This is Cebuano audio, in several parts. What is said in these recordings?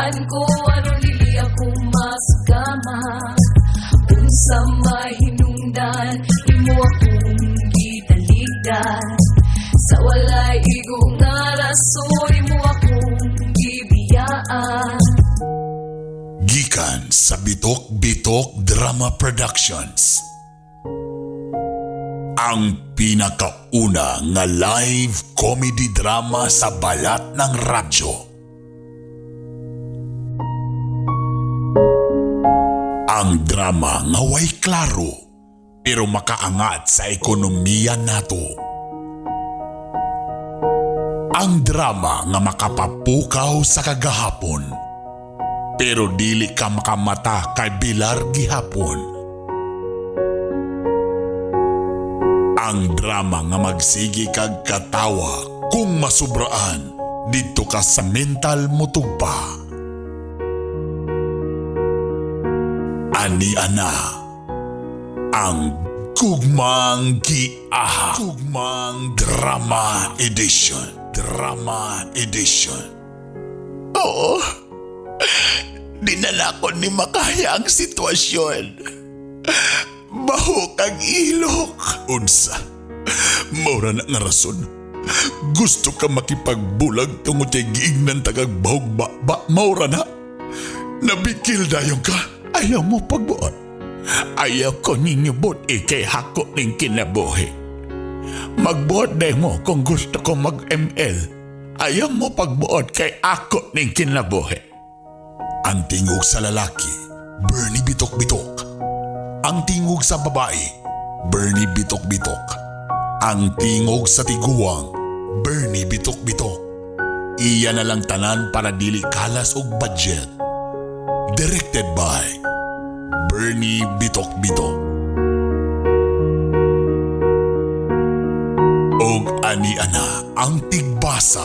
Gibiyaan ko aron dili ako masugama. Unsa mahinungdan, imo akong gitaligdan. Sa walay igo nga rason, imo akong gibiyaan. Gikan sa Bitok Bitok Drama Productions. Ang pinakauna nga live comedy drama sa balat ng radyo. Ang drama nga way klaro pero makaangat sa ekonomiya nato. Ang drama nga makapapukaw sa kagahapon pero dili ka makamata kay Bilar gihapon. Ang drama nga magsigi kag katawa kung masubraan didto ka sa mental mutugpa. Ani ana ang Gugmang Giaha. Gugmang Drama Edition. Drama Edition. Oo. Dinala ko ni makaya ang sitwasyon. Baho kag ilok. Unsa? Maura na nga rason. Gusto ka makipagbulag tungod kay giignan tagag bahog ba, ba maura na. Nabikil dayon ka. Ayaw mo pagbuot. Ayaw ko ninyo buot ikay hako ning kinabuhi. Magbuot day mo kung gusto ko mag-ML. Ayaw mo pagbuot kay ako ning kinabuhi. Ang tingog sa lalaki, Bernie Bitok-Bitok. Ang tingog sa babae, Bernie Bitok-Bitok. Ang tingog sa tiguang, Bernie Bitok-Bitok. Iya na lang tanan para dili kalas og budget. Directed by Bernie Bitok-Bitok. Og ani-ana ang tigbasa,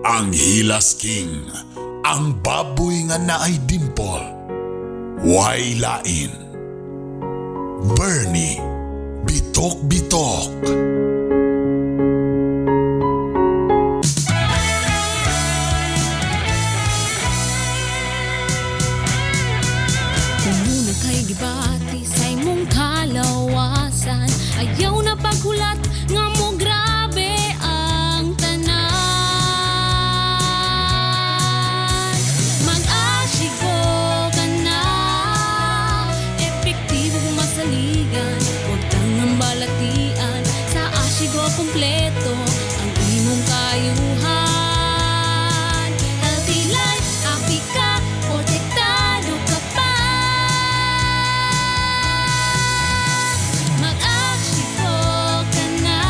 ang Hilas King, ang baboy nga naay dimple, way lain. Bernie Bitok-Bitok. Kung kay gibati sa imong kalawasan, ayaw na paghulat nga mo grabe ang tanan. Mag-asigo ka na, epektibo kung masaligan, huwag tangang balatian. Sa Asigo kompleto ang imong kayuhan. Healthy life, happy ka, protektado ka pa. Mag-asigo ka na,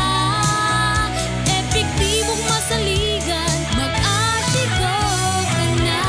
epektibong masaligan. Mag-asigo ka na.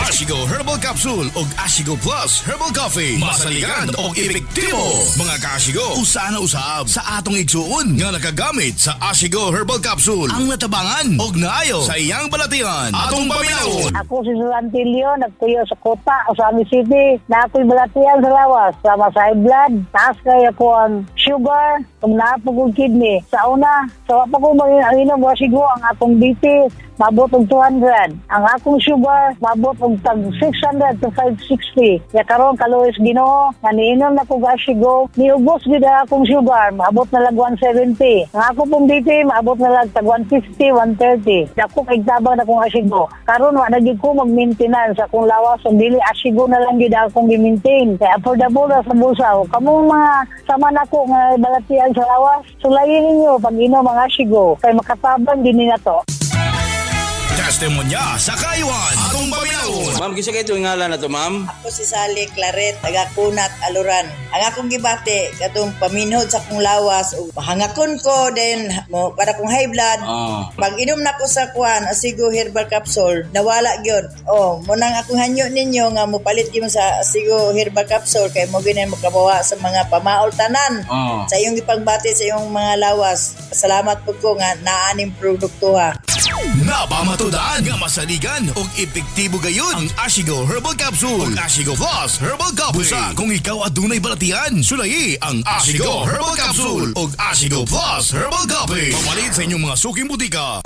Ashigo Herbal Capsule og Ashigo Plus Herbal Coffee. Masaligan og epektibo. Mga kaashigo, usa na usab sa atong igsuon nga nakagamit sa Ashigo Herbal Capsule ang natabangan og naayo sa iyang balatian. Atong paminawon. Ako si Susan Tilio, nagtuyo sa Kota, Osami City. Na ako'y balatian sa lawas, sama sa high blood, taas kay ako ang sugar, kung naapog kong kidney. Sa una, sa wapa ko mag-inom, wasigo ang akong BP, mabot og 200. Ang akong sugar, mabot og tag 600 to 560. Ya karon kaluoy Ginoo, nga niinom na ko asigo, niubos gid ang akong sugar, maabot na lag 170. Ang ako pong BP, maabot na lag tag 150, 130. Dako kay tabang na kong asigo. Karon wa na gyud ko mag-maintenance akong lawas, ug dili asigo na lang gyud akong gi-maintain. Kay affordable ra sa bulsa. Kamong mga sama nako nga balatian sa lawas, sulayin ninyo pag inom ang asigo kay makatabang din ni nato. Testimonya sa kayuan. Atong paminawon. Ma'am, kinsa kay itong ngalan na to, ma'am? Ako si Sally Claret, taga Kunat, Aluran. Ang akong gibati, katong paminhod sa akong lawas, ug hangakon ko, then mo, para kong high blood. Pag inom na ko sa kuan, Asigo Herbal Capsule, nawala gyud. Oh, mo nang akong hanyo ninyo nga mopalit gyud mo sa Asigo Herbal Capsule kay mo gyud makabawa sa mga pamaol tanan. Sa iyong gipagbati sa iyong mga lawas. Salamat pud ko nga naa ning produkto ha. Napamatudan nga masaligan og epektibo gayud ang Ashigo Herbal Capsule ug Ashigo Plus Herbal Coffee. Busa kung ikaw adunay balatian, sulayi ang Ashigo Herbal Capsule ug Ashigo Plus Herbal Coffee. Papalit sa inyong mga suking butika.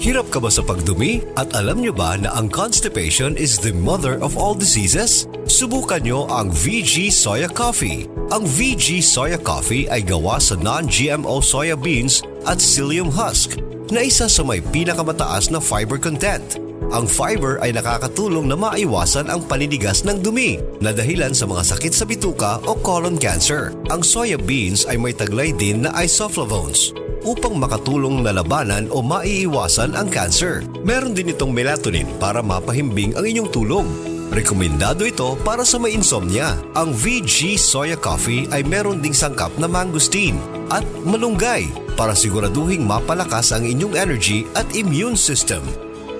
Hirap ka ba sa pagdumi? At alam nyo ba na ang constipation is the mother of all diseases? Subukan nyo ang VG Soya Coffee. Ang VG Soya Coffee ay gawa sa non-GMO soya beans at psyllium husk na isa sa may pinakamataas na fiber content. Ang fiber ay nakakatulong na maiwasan ang paninigas ng dumi na dahilan sa mga sakit sa bituka o colon cancer. Ang soya beans ay may taglay din na isoflavones upang makatulong na labanan o maiiwasan ang cancer. Meron din itong melatonin para mapahimbing ang inyong tulog. Rekomendado ito para sa may insomnia. Ang VG Soya Coffee ay meron ding sangkap na mangosteen at malunggay para siguraduhing mapalakas ang inyong energy at immune system.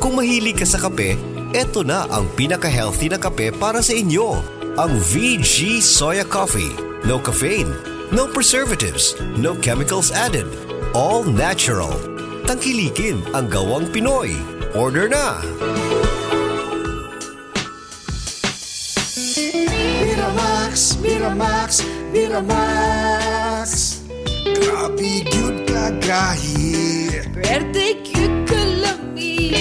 Kung mahilig ka sa kape, eto na ang pinaka-healthy na kape para sa inyo. Ang VG Soya Coffee. No caffeine, no preservatives, no chemicals added. All natural. Tangkilikin ang gawang Pinoy. Order na! Miramax, Miramax, Miramax. Grabe gyud kagahi. Pwerte gyud kalami.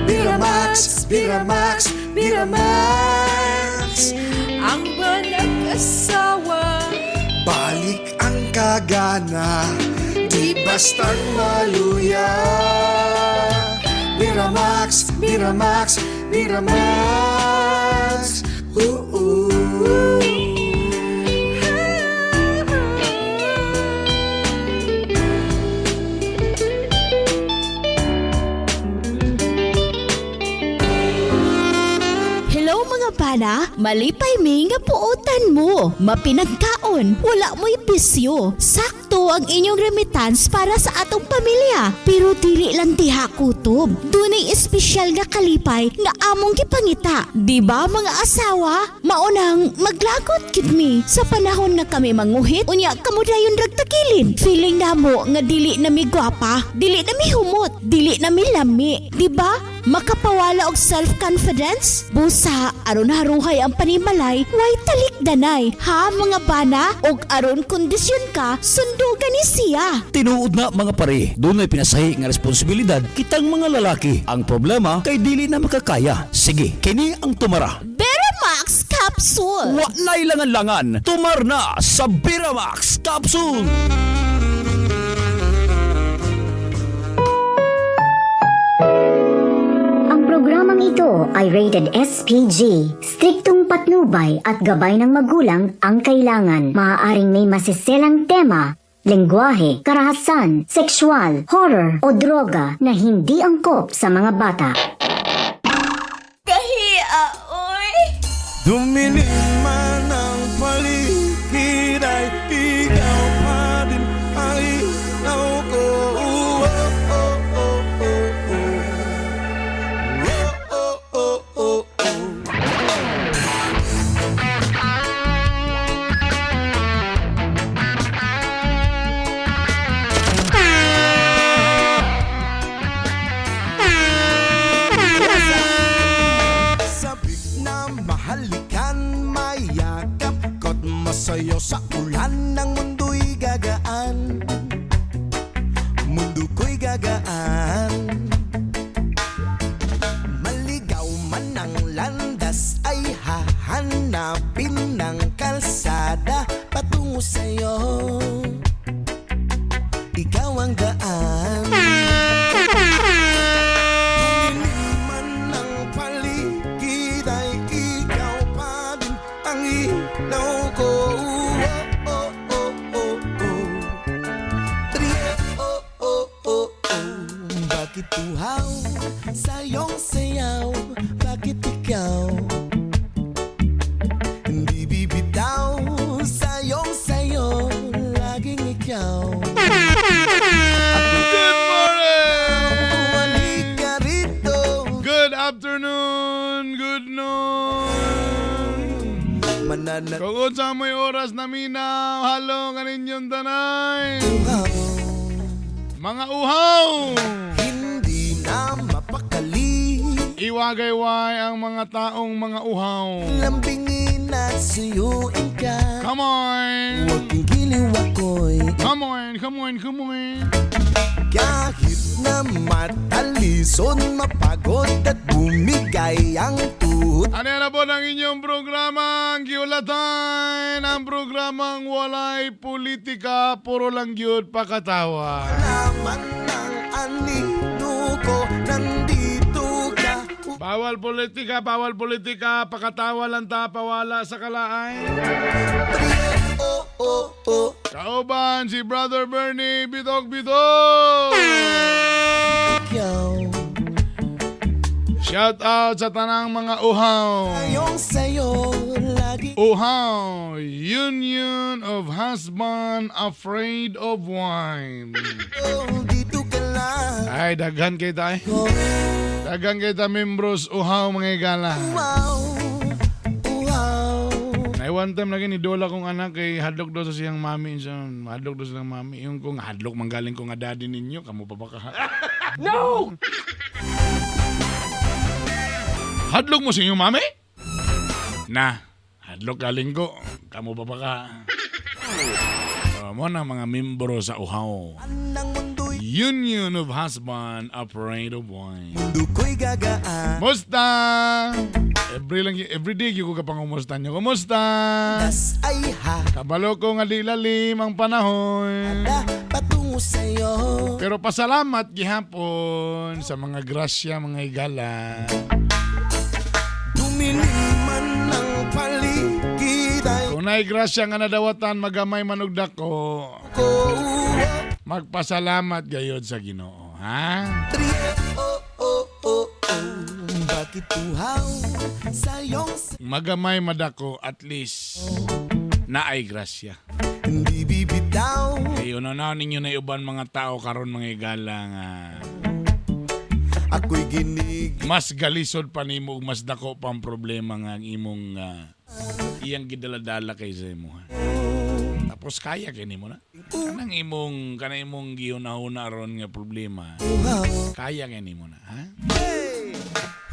Miramax, Miramax, Miramax. Ang banag-asawa. Balik ang kagana, di bastang maluya. Miramax, Miramax, Miramax. Oo. Hello mga bana, malipay mi nga puotan mo. Mapinagkaon, wala mo'y bisyo. Sakto ang inyong remittance para sa atong pamilya. Pero dili lang diha kutob. Dunay espesyal nga kalipay nga among gipangita. Di ba mga asawa? Maunang maglagot gid mi sa panahon nga kami manguhit, unya kamo dayon ragtakilin. Feeling namo nga dili na mi gwapa, dili na mi humot, dili na mi lami. Di ba? Makapawala og self-confidence? Busa, aron haruhay ang panimalay, way talikdanay. Ha mga bana? Og aron kondisyon ka, sundugan ni siya. Tinuod na mga pare, dunay pinasahi nga responsibilidad kitang mga lalaki. Ang problema kay dili na makakaya. Sige, kini ang tumara. Beramax Capsule! Wa na'y langan-langan, tumar na sa Beramax Capsule! Ang programang ito ay rated SPG. Striktong patnubay at gabay ng magulang ang kailangan. Maaaring may masiselang tema, lengguwahe, karahasan, sexual, horror o droga na hindi angkop sa mga bata. Kahia, oy. Dumilim man ang paligid ay ikaw pa din ang ilaw ko. Oh. Oh. Sabik na mahalikan, mayakap ko't masayo sa ulan ng mundo'y gagaan. Mundo ko'y gagaan. Maligaw man ang landas ay hahanapin ng kalsada patungo sa'yo. Ikaw ang daan. Dumilim man ang paligid ay ikaw pa din ang ilaw ko. Oh. Three, oh. Bakit tuhaw sa iyong sayaw? Bakit ikaw hindi bibitaw sa iyong sayo? Laging ikaw. Good morning! Halika rito. Good afternoon! Good noon! Kung unsa mo'y oras na minaw, halo kaninyong tanay! Mga uhaw! Hindi na mapakali. Iwagayway ang mga taong mga uhaw. Lambingin at suyuin ka. Come on! Huwag kang giliw ako'y Come on, come on, come on! Kahit na matalison, mapagod at bumigay ang tuhod. Ano na po ang inyong programa, ang Giulatan, ang programang walay politika, puro lang yun pakatawa. Laman ng anino ko, nandito ka. Bawal politika, pakatawa lang ta, pawala sa kalaay. Oh, oh, oh. Kauban si Brother Bernie, bitok bitok! Ikaw, Shout out sa tanang mga uhaw. Ngayong sa'yo, lagi Uhaw, Union of Husband Afraid of Wine. Dito ka lang. Ay, daghan kay ta eh. Daghan kay ta membros uhaw, mga igala. Wow, wow. Nay one time lagi ni Dola kong anak kay hadlok daw sa siyang mami siya. Hadlok daw silang mami. Yung kung hadlok manggaling ko nga daddy ninyo, kamo pa ba ka? No! Hadlok mo sa inyong mami? Na, hadlok galing ko. Kamo pa ba ka? Oh, mo na mga membro sa uhaw. Union of Husband Afraid of Wine. Mundo ko'y gagaan. Musta? Every lang every day ko ka pangumusta nyo. Kumusta? Das ay ha. Kabalo ko nga di lalim ang panahon. Patungo sa'yo. Pero pasalamat gihapon sa mga grasya, mga igala. Dumilim man ang paligid ay Kung naay grasya nga nadawatan, magamay man og dako. ko. Magpasalamat gayod sa Ginoo, ha? Oh, oh, oh, oh. Bakit uhaw sa iyong Magamay madako, at least naay grasya. Hindi bibitaw. Kay una ninyo na uban mga tao karon, mga igala, nga Ako'y ginig. Mas galisod pa nimo ug mas dako pa ang problema nga ang imong iyang gidaladala kaysa imo, ha. Tapos kaya kay nimo na. Kanang imong gihuna-huna ron nga problema. Kaya kay nimo na, ha?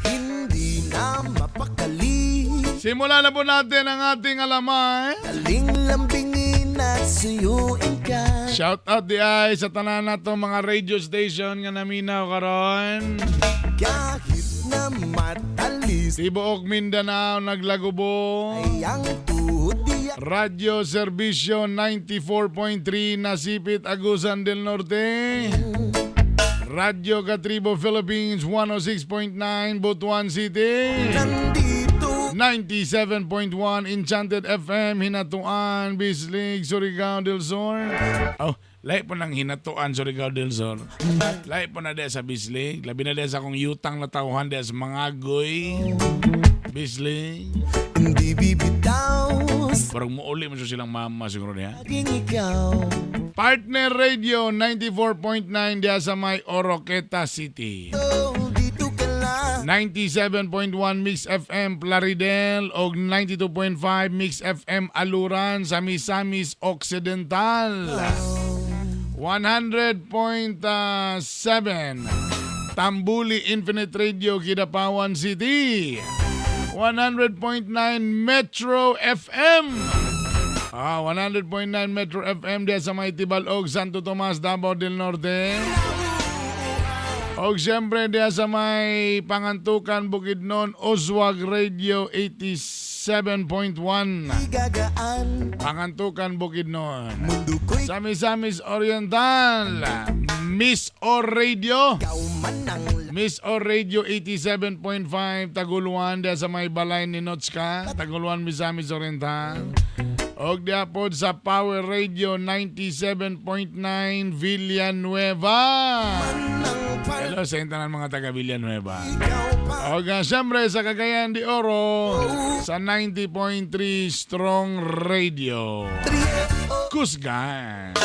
Hindi na mapakali. Simulan na po natin ang ating alamay. Kaling lambingin at suyuin ka. Shout out di ay sa tanan nato mga radio station nga naminaw karon. Kahit na matalis Tibuok Mindanao naglagubo. ay ang tuhod di Radyo Serbisyo 94.3 Nasipit, Agusan del Norte. Radyo Katribo Philippines 106.9 Butuan City. Nandito 97.1 Enchanted FM Hinatuan, Bislig, Surigao del Sur. Oh, lahi po ng Hinatuan, Surigao del Sur. Lahi po na di sa Bislig. Labi na di sa akong yutang na tawhan di sa Mangagoy. Bislig. Hindi bibitaw. Parang muuli mo siya silang mama siguro niya. Laging ikaw. Partner Radio 94.9 diya sa may Oroqueta City. Dito ka lang. 97.1 Mix FM Plaridel o 92.5 Mix FM Aluran sa Misamis Occidental. 100.7 Tambuli Infinite Radio, Kidapawan City. 100.9 Metro FM. 100.9 Metro FM diya sa may Tibalog, Santo Tomas, Davao del Norte. Og siyempre diya sa may Pangantukan, Bukidnon, Oswag Radio 87.1. Gagaan. Pangantukan, Bukidnon. Mundo ko'y Sa Misamis Oriental, Miss O Radio. Ikaw man ang Miss O Radio 87.5 Taguluan diya sa may balay ni Notska, Taguluan, Misamis Oriental. Og diya pod sa Power Radio 97.9 Villanueva. Hello sa intanan mga taga Villanueva. Og siyempre sa Cagayan de Oro sa 90.3 Strong Radio. Kusgan.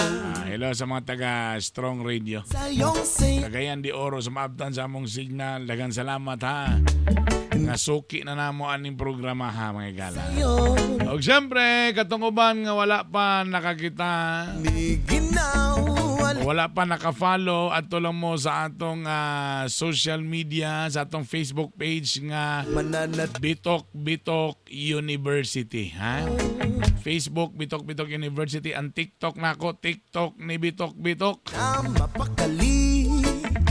Hello sa mga taga Strong Radio. Sa iyong say Cagayan de Oro sa maabtan sa among signal. Daghang salamat, ha. Nga suki na namo aning programa, ha, mga igala. Og siyempre, katong uban nga wala pa nakakita. Ni ginaw. Wala pa naka-follow, adto lang mo sa atong social media, sa atong Facebook page nga Bitok Bitok University, ha? Facebook Bitok Bitok University, ang TikTok nako, TikTok ni Bitok Bitok. Mapakali.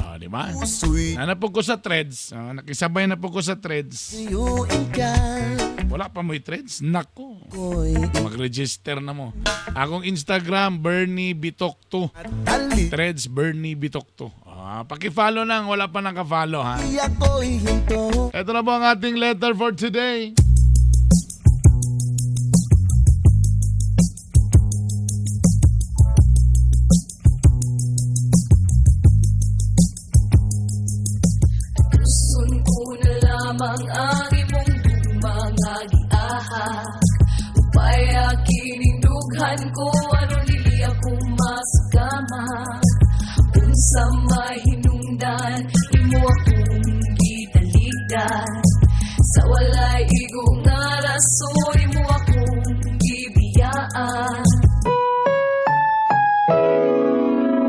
Ah, di ba? Nana po ko sa Threads. Ah, nakisabay na po ko sa Threads. Wala pa mo'y Threads? Nako. Mag-register na mo. Akong Instagram, Bernie Bitok 2. Threads, Bernie Bitok 2. Ah, paki-follow nang, wala pa naka-follow ha. Ito na po ang ating letter for today. Gusto ko na lamang ang imong gugma nga giahak. Upay kininughan ko aron dili ako masugama. Unsa may hinungdan imo akong gitaligdan. Sa walay igo nga rason imo akong gibiyaan.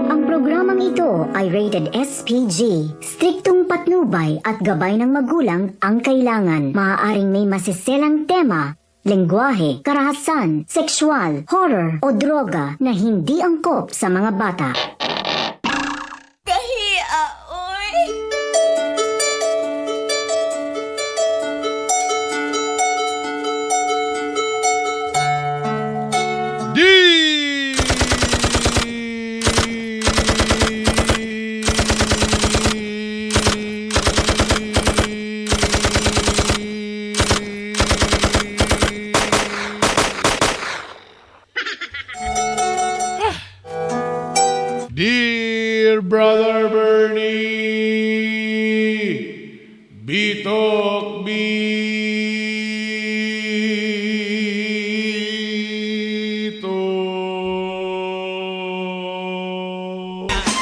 Ang programang ito ay rated SPG. Striktong patnubay at gabay ng magulang ang kailangan. Maaaring may masiselang tema, lengguwahe, karahasan, sexual, horror o droga na hindi angkop sa mga bata. Kahia, oy! Dear Brother Bernie, Bitok Bitok.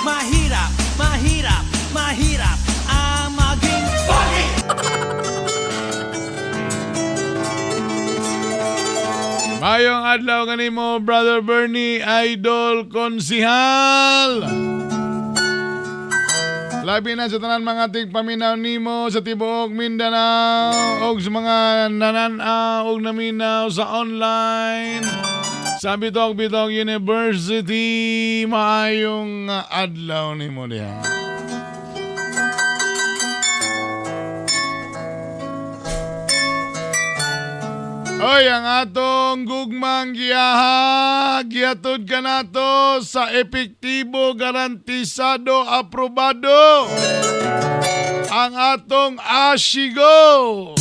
Mahirap, mahirap, mahirap ang maging pogi. Mayong adlaw kanimo, Brother Bernie, Idol Konsihal. Labi na sa tanan mga tigpaminaw nimo sa tibuok Mindanao og sa mga nanan-aw og naminaw sa online sa Bitok Bitok University, maayong adlaw nimo diha. Oy, ang atong gugmang giyaha, gihatod ka nato sa epektibo, garantisado, aprobado. Ang atong Ashigo.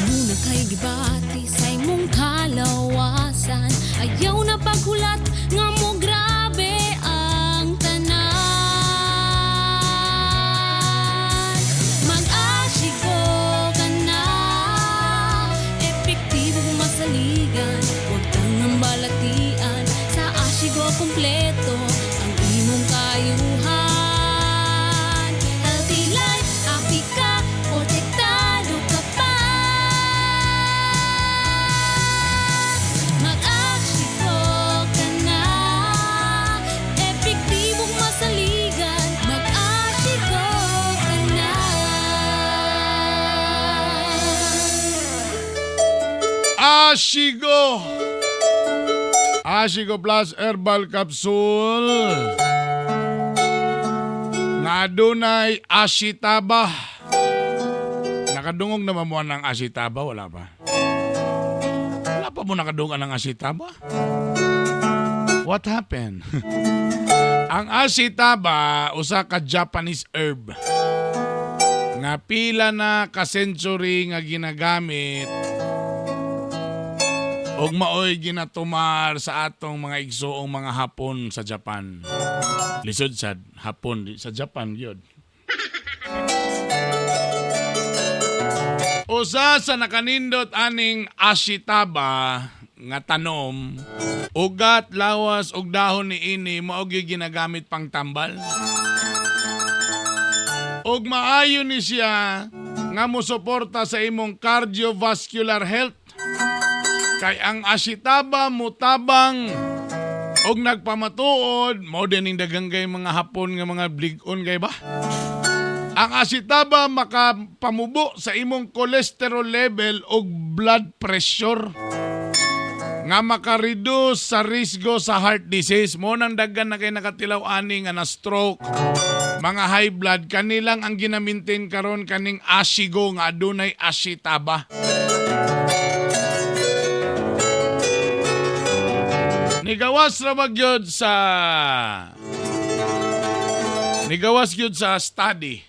Muna kay gibati sa imong kalawasan. Ayaw na paghulat nga mo grabe ang tanan. Mag-Ashigo ka na, epektibo masaligan. Huwag kang balatian, sa Ashigo kompleto ang imong kayuhan. Healthy life, happy ka, protektado ka pa. Mag-Ashigo ka na, epektibong masaligan. Mag-Ashigo ka na. Ashigo! Ashigo Plus Herbal Capsule. Nga adunay ashitaba. Nakadungog na ba mo ng ashitaba? Wala pa. Wala pa mo nakadungog ng ashitaba? What happened? Ang ashitaba, usa ka Japanese herb. Nga pila na ka century nga ginagamit og maoy ginatumar sa atong mga igsoong mga Hapon sa Japan. Lisod sad Hapon sa Japan yun. Usa sa nakanindot aning ashitaba nga tanom, ugat, lawas ug dahon niini mao gyud ginagamit pang tambal. Ug maayo ni siya nga mosuporta sa imong cardiovascular health. Kay ang ashitaba mutabang og nagpamatuod, mao din ning daghang kay mga Hapon nga mga blig-on kay ba? Ang ashitaba makapamubo sa imong cholesterol level ug blood pressure nga makareduce sa risgo sa heart disease. Mo nang daghan na kay nakatilaw ani nga na stroke, mga high blood, kanilang ang gina-maintain karon kaning Ashigo nga adunay ashitaba. Nigawas ra ba gyud sa Nigawas gyud sa study.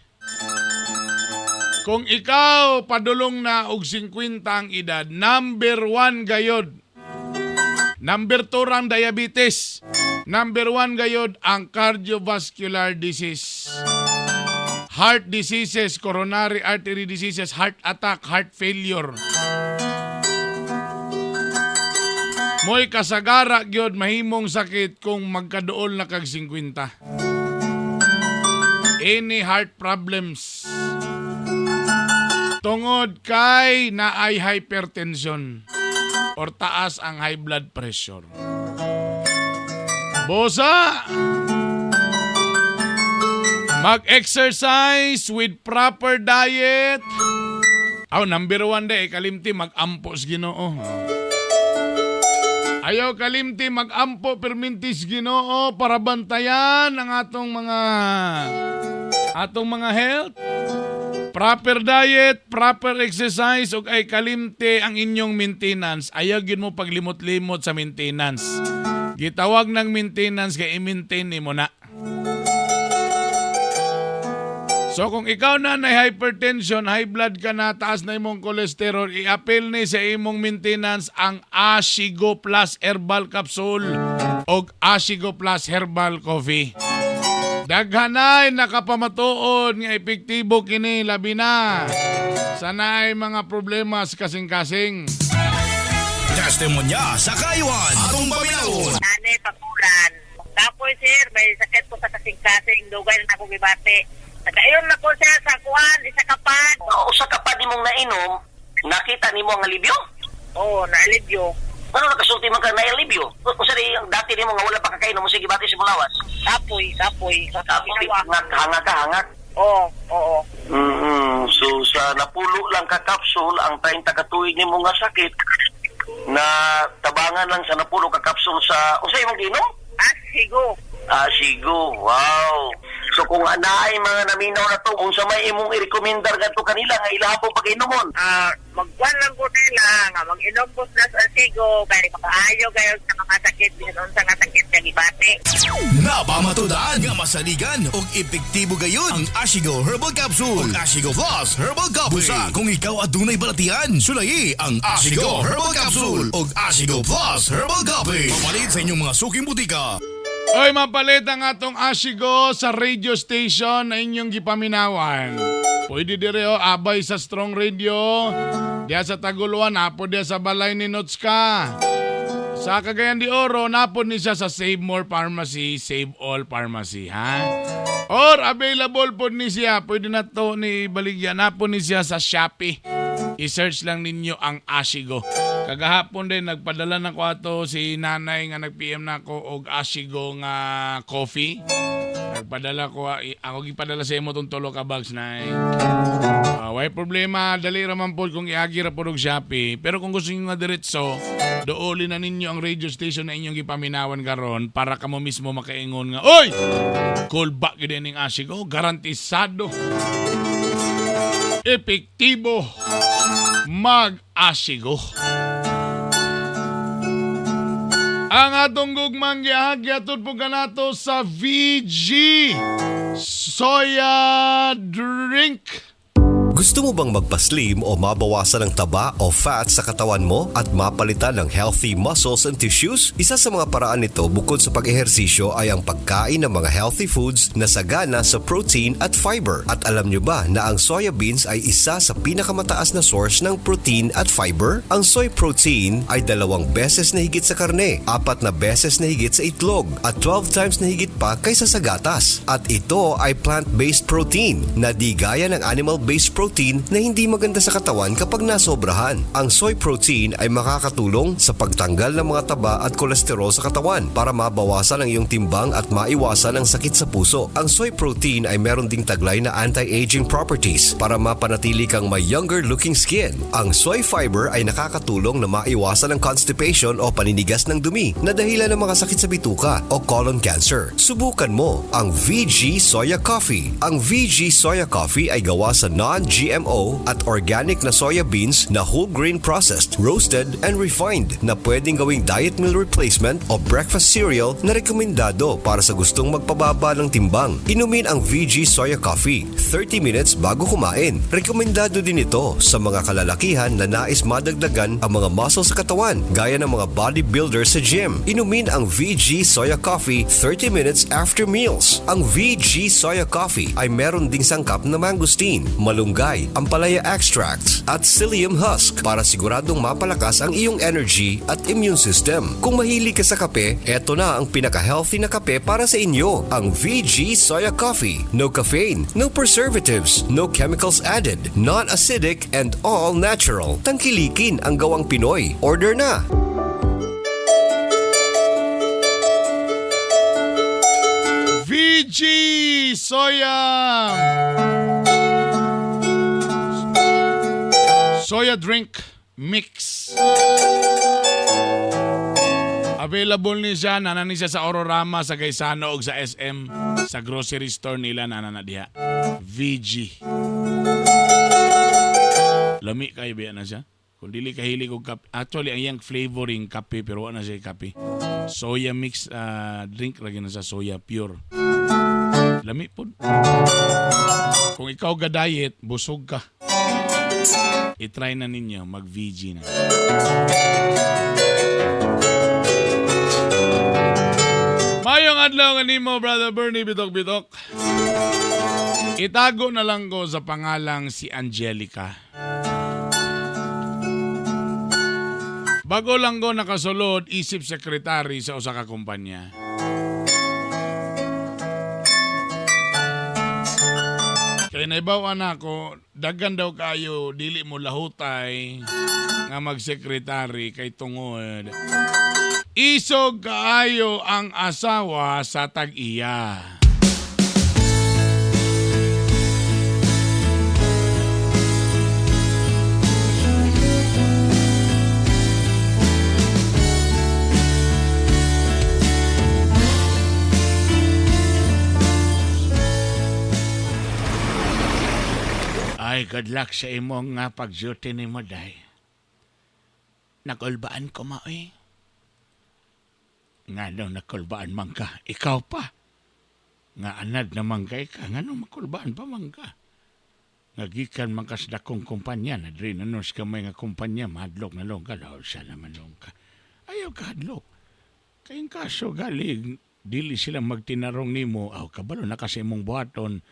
Kung ikaw padulong na og 50 ang edad, number 1 gayod. Number 2 rang diabetes. Number 1 gayod ang cardiovascular disease. Heart diseases, coronary artery diseases, heart attack, heart failure. Mo'y kasagara gyud mahimong sakit kung magkaduol na kag 50. Any heart problems. Tungod kay naay hypertension or taas ang high blood pressure. Bosa! Mag-exercise with proper diet. Aw, number 1 de, kalimti mag-ampo sa Ginoo. Ayaw kalimti mag-ampo perminti sa Ginoo para bantayan ang atong mga health. Proper diet, proper exercise ug ay kalimti ang inyong maintenance. Ayaw gid mo paglimot-limot sa maintenance. Gitawag ng maintenance kay i-maintain nimo na. So kung ikaw na na hypertension, high blood ka na, taas na imong cholesterol, i-appeal ni sa imong maintenance ang Ashigo Plus Herbal Capsule o Ashigo Plus Herbal Coffee. Daghanay nakapamatuod nga epektibo kini, labi na sa naay mga problema sa kasing-kasing. Testimonya sa kayuan. Atong paminawon. Ane, pakulan. Tapos, sir, may sakit ko sa kasing-kasing. Dugay na ako gibati. Nagainom na ko, sir, sa kuan, isa ka pad. Usa ka pad nimong nainom, nakita nimo ang alibyo? Oo, naalibyo. Ano nakasulti man ka na alibyo? Usa di ang dati nimo nga wala pa kakainom mo sige bati sa lawas? Kapoy, kapoy. Kapoy, hangak, hangak ka, hangak. Oo. So sa napulo lang ka kapsul ang 30 ka tuig nimo nga sakit na tabangan lang sa napulo ka kapsul sa usa imong giinom? Ah, sigo. Ah, sigo. Wow. So kung anaay mga naminaw na to, unsa may imong i-recommendar gadto kanila nga ilaha po pag-inomon? Ah, magkuan lang ko nila nga mag-inom ko sila sa sigo kay makaayo kayo sa mga sakit bisan unsa nga sakit nga gibati. Napamatudan nga masaligan og epektibo gayon ang Ashigo Herbal Capsule ug Ashigo Plus Herbal Coffee. Busa kung ikaw adunay balatian, sulayi ang Ashigo Herbal Capsule ug Ashigo Plus Herbal Coffee. Pamalit sa inyong mga suking butika. Oy, mapalit ang atong Ashigo sa radio station na inyong gipaminawan. Pwede dire oh, abay sa Strong Radio. Diya sa Taguluan, napo diya sa balay ni Notska. Sa Cagayan de Oro, napod ni siya sa Save More Pharmacy, Save All Pharmacy, ha? Or available po ni siya, pwede na to ni baligya, napod ni siya sa Shopee. I-search lang ninyo ang Ashigo. Kagahapon din, nagpadala na ko ato si nanay nga nag-PM na ako og Ashigo nga coffee. Nagpadala ko, ako gipadala sa imo tong tulo ka bags, nay. Ah, way problema, dali ra man pod kung iagi ra pod og Shopee. Pero kung gusto niyo nga diretso, doolin na ninyo ang radio station na inyong gipaminawan karon para kamo mismo makaingon nga, "Oy! Cool ba gyud ning Ashigo, garantisado. Epektibo mag-Ashigo." Ang atong gugmang giahag gihatod po kanato sa VG Soya Drink. Gusto mo bang magpaslim o mabawasan ang taba o fat sa katawan mo at mapalitan ng healthy muscles and tissues? Isa sa mga paraan nito bukod sa pag-ehersisyo ay ang pagkain ng mga healthy foods na sagana sa protein at fiber. At alam nyo ba na ang soya beans ay isa sa pinakamataas na source ng protein at fiber? Ang soy protein ay 2 beses na higit sa karne, 4 na beses na higit sa itlog, at 12 times na higit pa kaysa sa gatas. At ito ay plant-based protein na di gaya ng animal-based protein protein na hindi maganda sa katawan kapag nasobrahan. Ang soy protein ay makakatulong sa pagtanggal ng mga taba at kolesterol sa katawan para mabawasan ang iyong timbang at maiwasan ang sakit sa puso. Ang soy protein ay meron ding taglay na anti-aging properties para mapanatili kang may younger looking skin. Ang soy fiber ay nakakatulong na maiwasan ang constipation o paninigas ng dumi na dahilan ng mga sakit sa bituka o colon cancer. Subukan mo ang VG Soya Coffee. Ang VG Soya Coffee ay gawa sa non-GMO at organic na soya beans na whole grain processed, roasted, and refined na pwedeng gawing diet meal replacement o breakfast cereal na rekomendado para sa gustong magpababa ng timbang. Inumin ang VG Soya Coffee 30 minutes bago kumain. Rekomendado din ito sa mga kalalakihan na nais madagdagan ang mga muscle sa katawan gaya ng mga bodybuilder sa gym. Inumin ang VG Soya Coffee 30 minutes after meals. Ang VG Soya Coffee ay meron ding sangkap na mangosteen, malunggay, ampalaya extracts at psyllium husk para siguradong mapalakas ang iyong energy at immune system. Kung mahilig ka sa kape, eto na ang pinaka-healthy na kape para sa inyo, ang VG Soya Coffee. No caffeine, no preservatives, no chemicals added, non-acidic and all natural. Tangkilikin ang gawang Pinoy. Order na! VG Soya Soya drink mix. Available ni siya, nana ni siya sa Ororama, sa Gaisano ug sa SM, sa grocery store nila nana na diha. VG. Lami kayo biya na siya. Kung dili kahilig og kape, actually ang iyang flavoring kape pero wala na siya kape. Soya mix drink lagi na sa soya pure. Lami po. Kung ikaw ga diet, busog ka. I-try na ninyo, mag-VG na. Mayong adlaw nga nimo, Brother Bernie Bitok Bitok. Itago na lang ko sa pangalang si Angelica. Bago lang ko nakasulod, isip sekretary sa usa ka kumpanya. Kay naibaw na ako, daghan daw kayo, dili mo lahutay nga magsekretary kay tungod. Isog kaayo ang asawa sa tag-iya. Ay, good luck sa imong nga pag-duty nimo, day. Nakulbaan ko, maoy. Nga daw, nakulbaan man ka. Ikaw pa. Nga anad naman kay ka. Nga nung makulbaan pa man ka. Nga gikan man ka sa dakong kumpanya. Na diri na nun sa kamay nga kumpanya. Mahadlok na long ka. Dahil siya naman long ka. Ayaw ka hadlok. Kayong kaso galing, dili sila magtinarong nimo. Aw, kabalo na kasi imong buhaton.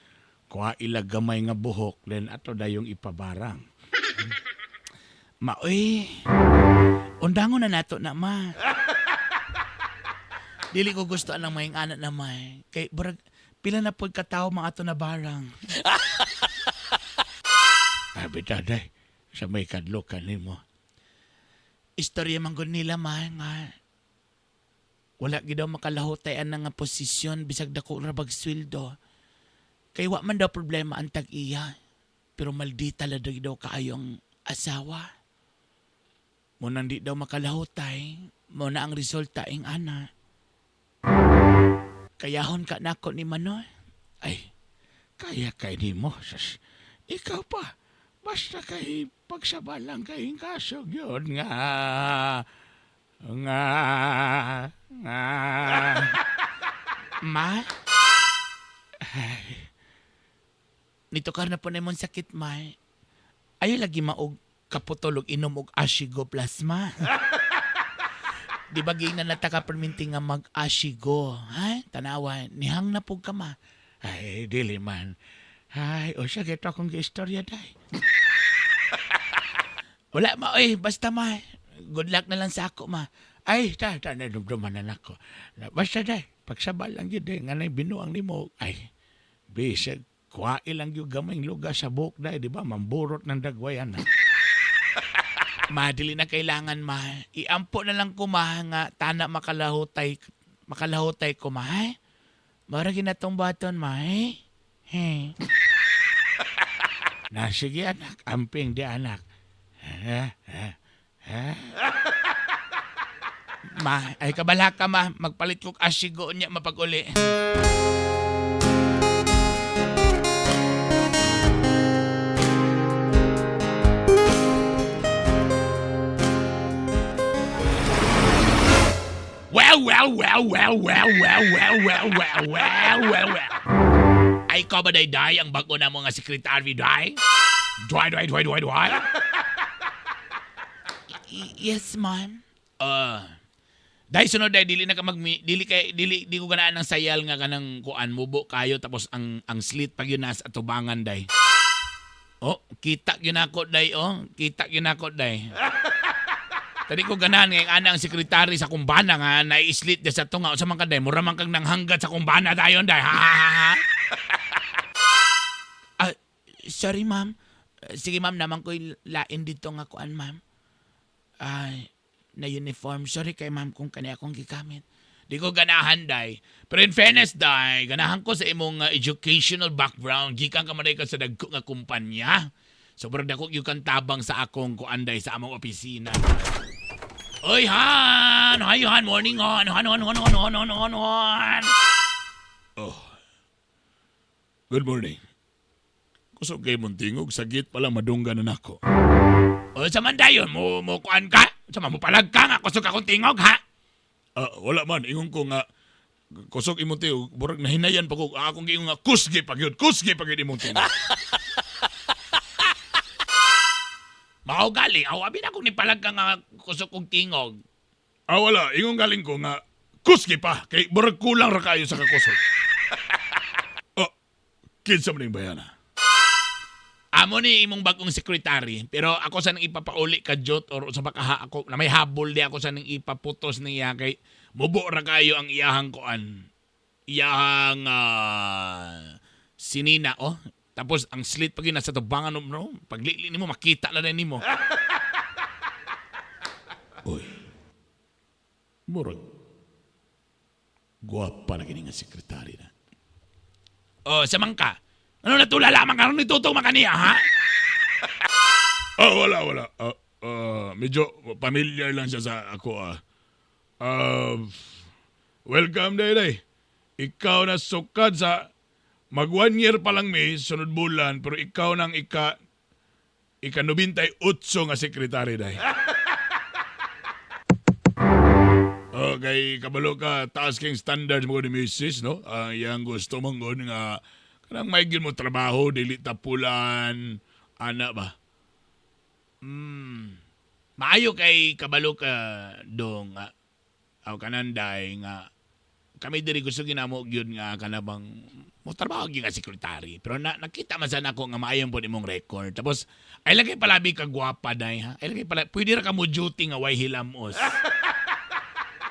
Kuha ila gamay nga buhok, then ato dayong ipabarang. Maoy, undangon na nato na ma. Dili ko gusto anang may anak na may. Kay burag pila na pud katawo mga ato na barang. Abi taday, sa may kadlokan nimo. Istorya man gud nila ma nga wala gid daw makalahutay ang nga posisyon bisag dako ra bag sweldo. Kay wa man daw problema ang tag-iya. Pero maldita la daw daw kaayo ang asawa. Mo nang di daw makalahutay, mo na ang resulta ing ana. Kayahon ka nako ni Manoy. Ay, kaya kay nimo. Sus, ikaw pa. Basta kay pagsabalang kay kasog yun nga. Nga. Nga. Ma? Ay. Nitokar na po na imong sakit, ma. Ayaw lagi maog kaputol og inom og Ashigo Plasma. Di ba ging na nataka perminti nga mag-Ashigo? Ha? Tanawa, nihang na pug ka ma. Ay, dili man. Ay, o siya, gito akong giistorya, day. Wala ma, oy, basta ma. Good luck na lang sa ako, ma. Ay, ta, ta, nadumduman na nako. Basta, day, pagsabal lang yun, day, nga na'y binuang nimo. Ay, bisag, Kuha ilang yung gamay lugar sa buhok dai, di ba? Mamburot ng dagwayan. Ma, dili na kailangan, ma. Iampo na lang ko, ma, nga tana makalahutay, makalahutay ko, ma. Eh? Mara ginatong baton, ma, eh? Hey. Na, sige, anak. Amping di, anak. Ha? Ha? Ha? Ma, ay kabala ka, ma. Magpalit ko asigo niya mapag-uli. Well, well, well, well, well, well, well, well, well, well, well, well. Ay, ikaw ba day day ang bago na mga sekretary day? Dwy, dwy, dwy, dwy, dwy. Yes, ma'am. Dahil sunod day dili na ka mag dili kay dili di ko ganaan ng sayal nga kanang kuan mubo kayo tapos ang slit pag yun nas atubangan day. Oh, kita gyud nako day oh, kita gyud nako day. Tadi ko ganahan ngayong ana ang sekretary sa kumbana nga naislit sa tunga unsa man ka day mura man kang nanghanggat sa kumbana dayon day. Ha ha ha. Ha. Ah, sorry ma'am. Sige ma'am, naman ko lain dito nga kuan ma'am. Ay, na uniform. Sorry kay ma'am kung kani akong gigamit. Di ko ganahan, day. Pero in fairness, day, ganahan ko sa imong educational background. Gikan ka man day ka sa dagko nga kumpanya. Sobrang dako yung kang tabang sa akong kuan, day, sa among opisina. Oy, Han! Hi, Han! Morning, Han! Han, Han, Han, Han, Han, Han, Han, Han! Oh. Good morning. Kusog kay mong tingog, sagit pala madungga na nako. O, sa man dayon, mo kuan ka? Sa man mo palag ka nga, kusog akong tingog, ha? Ah, wala man, ingon ko nga kusog imong tingog, murag nahinayan pa ko, akong giingon nga kusgi pa gyud, kusgi pa gyud imong tingog. Mao gali, aw abi na kung nipalag ka nga kusog kong tingog. Ah, wala, ingon galing ko nga kusgi pa kay murag kulang ra kayo sa kakusog. Oh, kinsa man ning bayana? Amo ni imong bagong sekretary, pero ako sa nang ipapauli ka jot or sa baka ako na may habol di ako sa nang ipaputos niya kay mubo ra kayo ang iyahang kuan. Iyahang sinina oh. Tapos ang slit pag yun nasa tubangan no, paglili nimo makita na rin nimo. Oy. Murag guwapa na kini nga sekretary na. Oh, sa mangka. Ano natulala man karon ni Tutong makaniya ha? Ah, wala, wala. Ah, ah, medyo familiar lang siya sa ako. Ah. Ah, welcome, Day. Ikaw na sukad sa mag 1 year pa lang mi, sunod bulan, pero ikaw nang ika 98 nga sekretary, day. Oh, kay kabalo ka, taas kang standards mo ni Mrs., no? Ang iyang gusto mong gun nga kanang may gyud mo trabaho, dili tapulan, ana ba? Maayo kay kabalo ka dong aw kananday nga kami diri gusto ginamo gyud nga kanabang mo trabaho gyud nga sekretary pero na, nakita man sana ako nga maayo pod imong record tapos ay lagi palabi ka gwapa day ha ay lagi pala pwede ra ka mo duty nga way hilamos.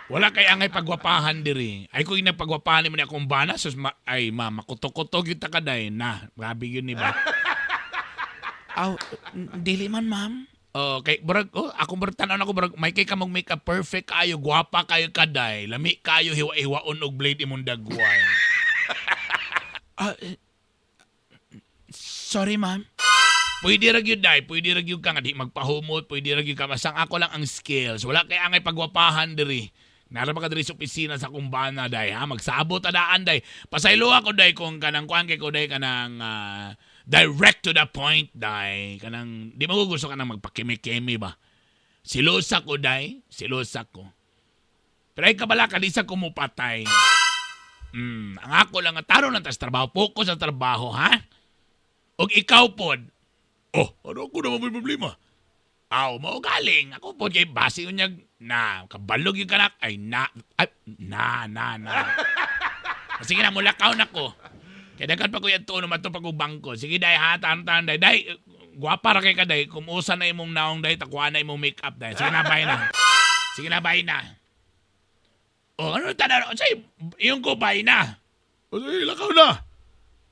Wala kay angay pagwapahan diri. Ay kung inagpagwapahan mo ni akong bana sus ma, ay ma makuto-kuto gyud ta kaday na. Grabe gyud ni ba. Aw, dili man ma'am. Oh, kay burag oh, ako burag tan-aw nako burag may kay ka mag makeup perfect kayo, gwapa kayo kaday, lami kayo hiwa-hiwaon og blade imong dagway. Ah, sorry ma'am. Pwede ra gyud day, pwede ra gyud ka nga di magpahumot, pwede ra gyud ka masang ako lang ang skills. Wala kay angay pagwapahan diri. Nara ba ka diri sa opisina sa kumbana day ha, magsabot adaan day. Pasaylo ako day kung kanang kuan kay ko day kanang direct to the point day. Kanang di mo gusto kanang magpakimi-kimi ba. Silosa ko day, silosa ko. Pero ay kabala ka di sa kumupatay. Ang ako lang nga taro lang tas trabaho, focus sa trabaho ha. Og ikaw pod. Oh, ano ako naman may problema? Aw, mao galing. Ako pod kay base unyag na kabalog yung kanak ay na ay, na na na. Sige na mulakaw na ko. Kaya daghan pa ko yan tuon naman to pag bangko. Sige day ha, tan tan day. Day, gwapa ra kay ka day. Kumusa na imong naong day, takuha na imong makeup day. Sige na, bye na. Sige na, bye na. Oh, ano tanan? Say, yung ko bye na. O sige, lakaw na.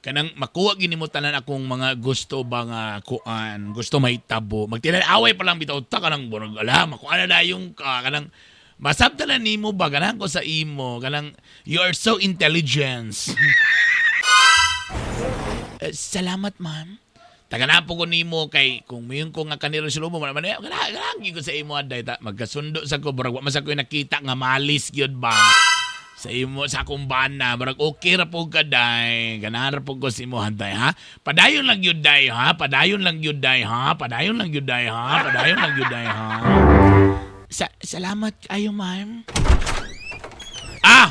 Kanang makuha gini mo tanan akong mga gusto ba nga kuan, gusto mahitabo. Magtinanaway pa lang bitaw ta kanang burag ala, makuha na dayong ka kanang masabtan na nimo ba ganahan ko sa imo kanang you are so intelligent. Eh, salamat, ma'am. Tagana po ko nimo kay kung mayon ko nga kanila sa lubo man man ganahan gyud ko sa imo aday ta magkasundo sa ko burag wa man sa ko nakita nga malis gyud ba sa imo sa akong bana murag okay ra po ka day, ganahan ra po ko sa imo handay ha, padayon lang gyud day ha, padayon lang gyud day ha, padayon lang gyud day ha, padayon lang gyud day ha. Sa salamat kayo, ma'am. Ah,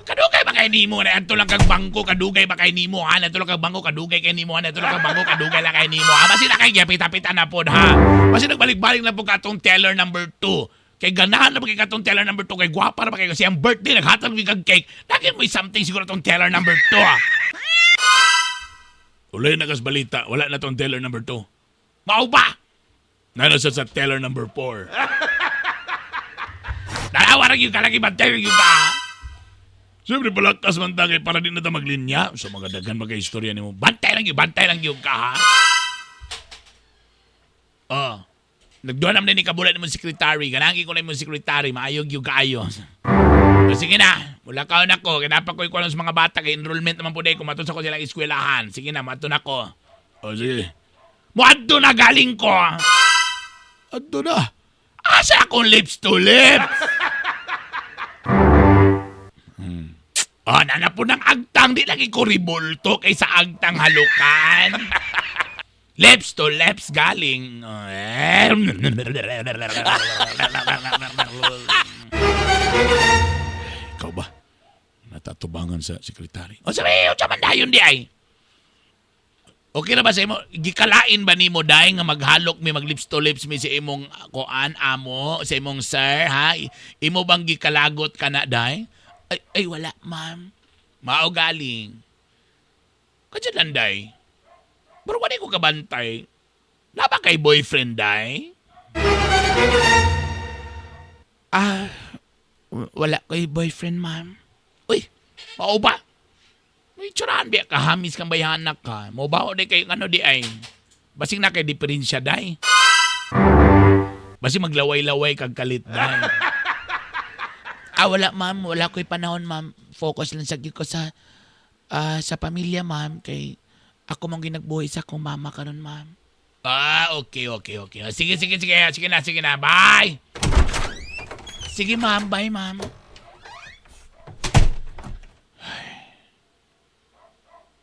kadugay ba kay nimo na adto lang kag bangko, kadugay ba kay nimo ha, adto lang kag bangko, kadugay kay nimo ha, adto lang kag bangko, kadugay lang kay nimo ha, basin na kay gapita-pita na pod ha, basin nagbalik-balik na po katong teller number 2 kay ganahan na ba kay katong teller number 2 kay gwapa na ba kay kasi ang birthday naghatag mi kag cake, lagi mo something siguro tong teller number 2 ha. Ulay na kas balita, wala na tong teller number 2. Mao ba? Nano sa teller number 4. Dalawa ra gyud ka lagi bantay gyud ka. Siyempre, palakas man ta kay para di na ta maglinya. So, mga daghan ba kay istorya nimo. Bantay lang yun ka, ha? Oh. Nagduha naman ni kabulan mo secretary. Ganangin ko na yung secretary. Maayog yung kaayo. So, sige na. Mula ka na ko. Kinapa ko ikuha sa mga bata. Kay enrollment naman po dahil. Kumato sa ko silang eskwelahan. Sige na, mato na ko. Oh, sige. Muadto na galing ko. Adto na. Asa akong lips to lips? Oh, nana po ng agtang. Di lagi ko ribulto kaysa agtang halukan. Lips to lips galing. Ikaw ba? Natatubangan sa sekretary. O sabi, o man dayon di ay. Okay na ba sa imo? Gikalain ba nimo dai nga maghalok mi mag lips to lips mi sa imong kuan amo, sa imong sir, ha? Imo bang gikalagot ka na dai? Ay, ay wala, ma'am. Mao galing. Kadya lang day. Pero wala ko kabantay. Laba kay boyfriend day? Ah, wala ko'y boyfriend, ma'am. Uy, mao ba? May tsurahan biya ka, hamis kang bayanak ka. Mo ba o di kay ano di ay? Basing na kay diferensya day. Basing maglaway-laway kag kalit day. Ah, wala ma'am, wala ko'y panahon ma'am. Focus lang sa ko sa sa pamilya ma'am kay ako mong ginagbuhi sa akong mama karon ma'am. Ah, okay, okay, okay. Sige, sige, sige. Sige na, sige na. Bye! Sige ma'am, bye ma'am.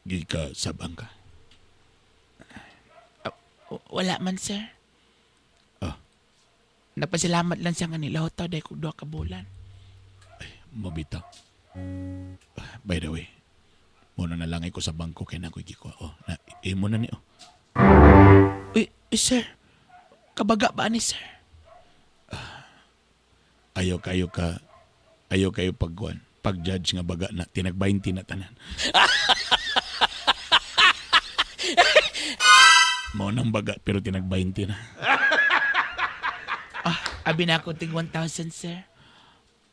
Gika sabang ka. Wala man, sir. Ah. Nagpasalamat lang siya nga nila hotaw dahil kung duha ka bulan. Ay, mabita. By the way, muna na lang ko sa bangko kay na ko giko. Oh, na imo na ni oh. Uy, uy, sir. Kabaga ba ni sir? Ayaw kayo ka ayaw kayo pagkuan pag-judge nga baga na tinag 20 na tanan. Mao nang baga pero tinag 20 na. Ah, abi na ako tig 1,000, sir.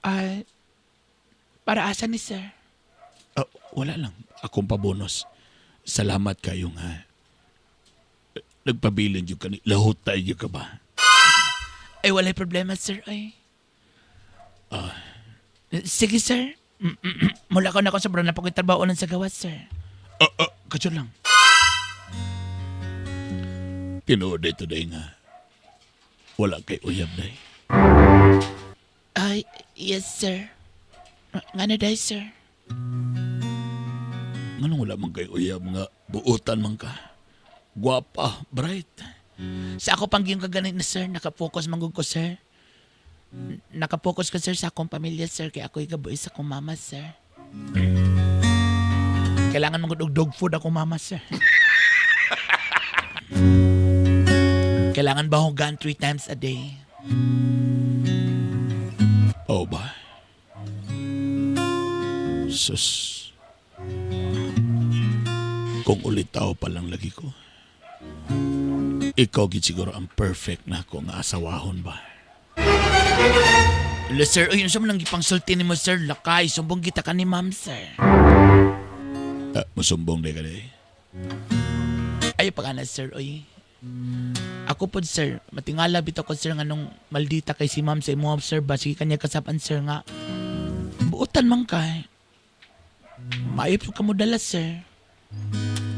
Ah, para asa ni sir? Ah, wala lang. Akong pabonus. Salamat kayo nga. Nagpabilin yung kani. Lahot tayo ka ba? Ay, walay problema, sir. Ay. Ah. Sige, sir. Mula ko na ako sa bro na pagkitrabaho ng sa gawas, sir. Ah, kadyo lang. Tinuod ito day nga. Wala kay uyab day. Ay, yes, sir. Nga na day, sir? Nganong wala man kay uyab nga buutan man ka? Guwapa, bright. Sa ako pang yung kaganit na, sir, nakapokus man gud ko, sir. Nakapokus ko, sir, sa akong pamilya, sir, kaya ako'y gabuhi sa akong mama, sir. Kailangan man gud og dog food ako mama, sir. Kailangan ba hugaan 3 times a day? Oh ba? Sus. Kung ulitaw pa lang lagi ko. Ikaw gid siguro ang perfect na ako nga asawahon ba? Lo, sir, uy, unsa man ang gipangsulti nimo, sir? Lakay, sumbong kita ka ni ma'am, sir. Ah, musumbong di ka di. Ay, pagana, sir, oy. Ako pod, sir, matingala bitaw ko, sir, nga nung maldita kay si ma'am sa imo, sir, ba, sige kanya kasapan, sir, nga, buotan man ka, eh. Maayop ka mo dala, sir.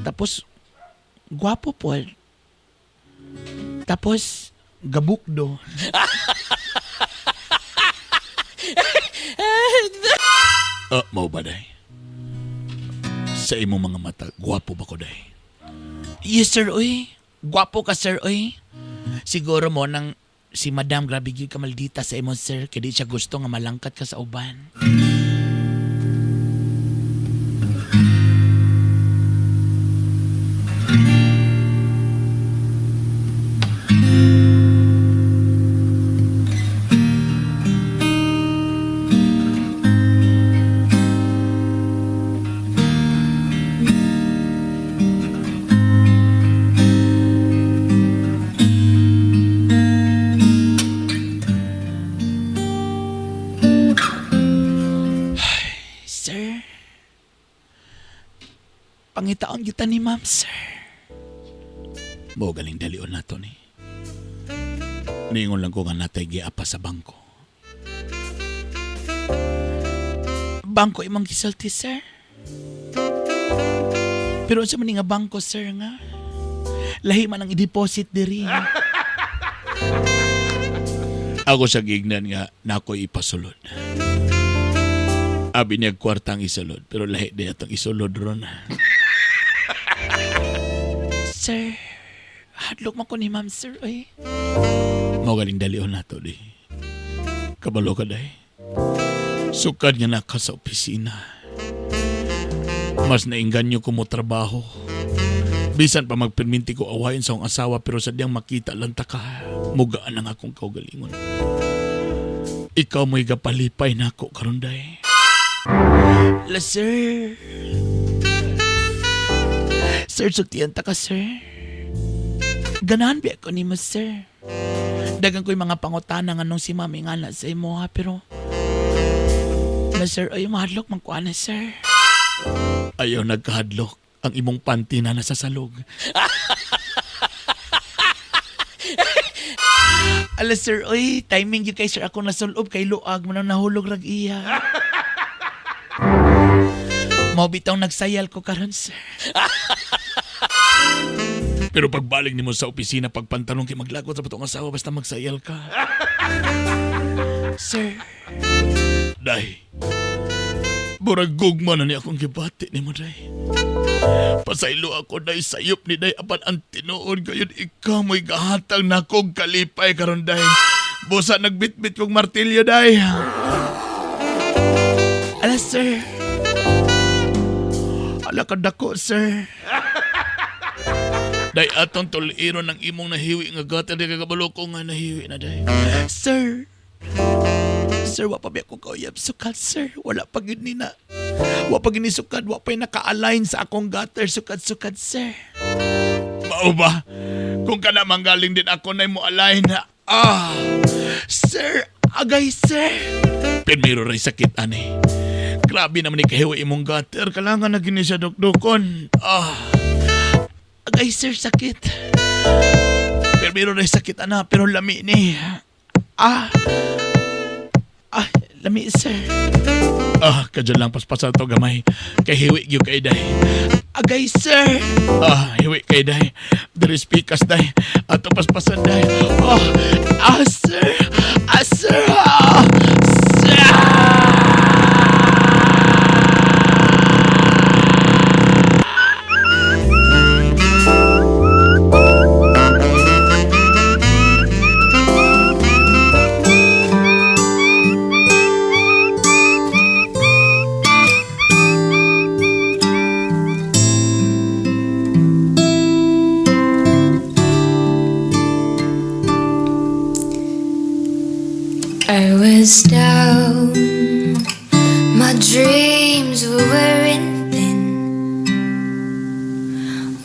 Tapos, gwapo po. Tapos, gabukdo. Ah, mao ba day? Sa imong mga mata, gwapo ba ko day? Yes, sir, oy. Gwapo ka, sir, oy. Siguro mo nang si Madam grabe gyud ka maldita sa imo, sir, kay di siya gusto nga malangkat ka sa uban. Sir, pangitaon kita ni ma'am, sir. Mao galing dalion nato ni. Niingon lang ko nga natay giapa sa bangko. Bangko imong gisulti, sir. Pero unsa man ni nga bangko, sir, nga? Lahi man ang i-deposit diri. Ako sa gignan nga nakoy ipasulod. Abi niya kwartang isulod, pero lahi di atong isulod ron. Sir, hadlok man ko ni ma'am, sir, oy. Mao galing dalion nato di. Kabalo ka day. Sukad nga naka sa opisina. Mas nainganyo ko mo trabaho. Bisan pa magperminti ko awayin sa akong asawa pero sa diyang makita lang ta ka. Mugaan ang akong kaugalingon. Ikaw mo'y gapalipay nako karon day. La, sir. Sir, sultian ta ka, sir. Ganahan biya ko nimo, sir. Dagan ko'y mga pangutana nga nung si mami nga na sa imo, ha, pero... La, sir, ay, mahadlok man ko, ana, sir. Ayaw nagkahadlok ang imong panty na nasa salog. Ala, sir, oy, timing gyud kay sir ako nasulob kay luag mo nang nahulog rag iya. Mao bitaw nagsayal ko karon, sir. Pero pagbalik nimo sa opisina pagpantalon kay maglagot sa patong asawa basta magsayal ka. Sir. Day. Burag gugma na ni akong gibati nimo day. Pasaylo ako day sayop ni day apan ang tinuod gayud ikaw mo'y gahatag nakog kalipay karon day. Busa nagbitbit kog martilyo day. Ala, sir. Ala kadako, sir. Day atong tuliro ng imong nahiwi nga gata di ka kabalo ko nga nahiwi na day. Sir. Sir, wa pa biya ko kauyab sukad, sir. Wala pa gyud ni na. Wa pa gyud ni sukad, wa pa naka-align sa akong gutter sukad-sukad, sir. Mao ba? Kung ka naman galing din ako na mo align. Ah! Sir, agay, sir. Primero ray sakit ani. Grabe naman ni kahiwa imong gutter. Kailangan na gini siya dukdukon. Ah! Agay, sir, sakit. Primero ray sakit ana, pero lami ni. Ah! Ah, lami, sir. Ah, kadyan lang paspasa to gamay. Kay hiwi gyud kay day. Agay, sir. Ah, hiwi kay day. Diri speakers day. Ato paspasan day. Oh, ah, sir. Ah, sir. Ah, sir. I was down, my dreams were wearing thin.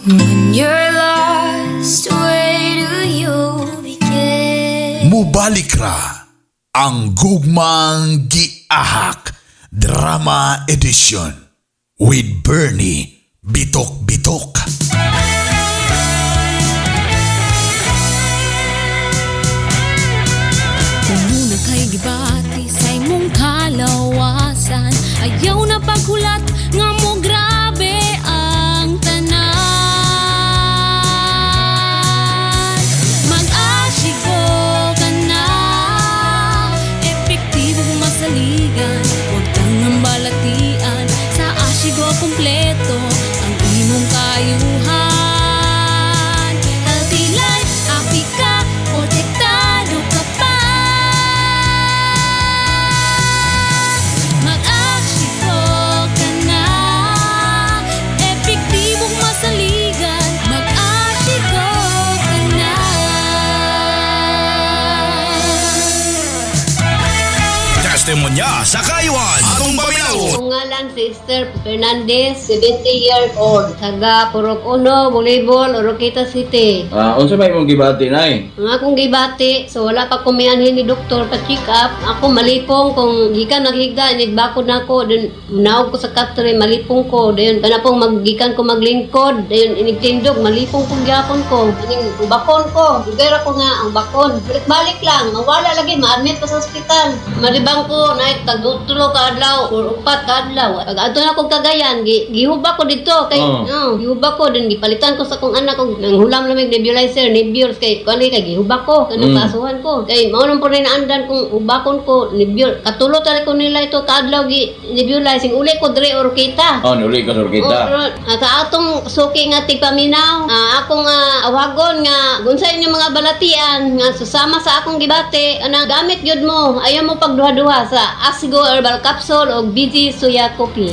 When you're lost, where do you begin? Mubalik ra ang Gugmang Giahak Drama Edition with Bernie Bitok Bitok. Kung muna kay gibati sa imong kalawasan, ayaw na paghulat nga mo grabe ang tanan. Mag-Ashigo ka na, epektibo masaligan, huwag kang balatian. Sa Ashigo kompleto ang imong kayuhan. Healthy life, happy ka, protektado ka pa. Mag-Ashigo ka na, epektibong masaligan. Mag-Ashigo ka na. Testimonya sa Kayuan. Atong paminawon. Akong ngalan si Esther Fernandez, 70 years old. Taga Purok Uno, Volleyball, Oroquieta City. Ah, unsa may imong gibati, nay? Ang akong gibati, so wala pa ko mianhin ni doktor pa check up. Ako malipong kung gikan naghigda, inigbakod na ako, then naog ko sa katre, malipong ko. Dayon kana pong maggikan ko maglingkod, dayon inigtindog, malipong ko gyapon ko. Aning bakon ko, dugay ra ko nga ang bakon. Balik-balik lang, mawala lagi, ma-admit ko sa ospital. Malibang ko, na tag tulo ka adlaw or upat ka adlaw. Pag adto na kog Cagayan, gihuba ko didto kay oh, gihuba ko din gipalitan ko sa akong anak og nanghulam lamig nebulizer, nebules kay kuan kay gihuba ko kanang kaasuhan ko. Kay mao nang pud naandan kung hubakon ko nebul. Katulo tali ko nila ito kaadlaw gi nebulizing uli ko dre Oroquieta. Oh, niuli ka sa Oroquieta. Oh, pero, sa atong suki nga tigpaminaw, akong awagon nga unsa inyong mga balatian nga susama sa akong gibati, ana gamit gyud mo, ayaw mo pagduha-duha sa Asigo Herbal Capsule o BG Soya Coffee.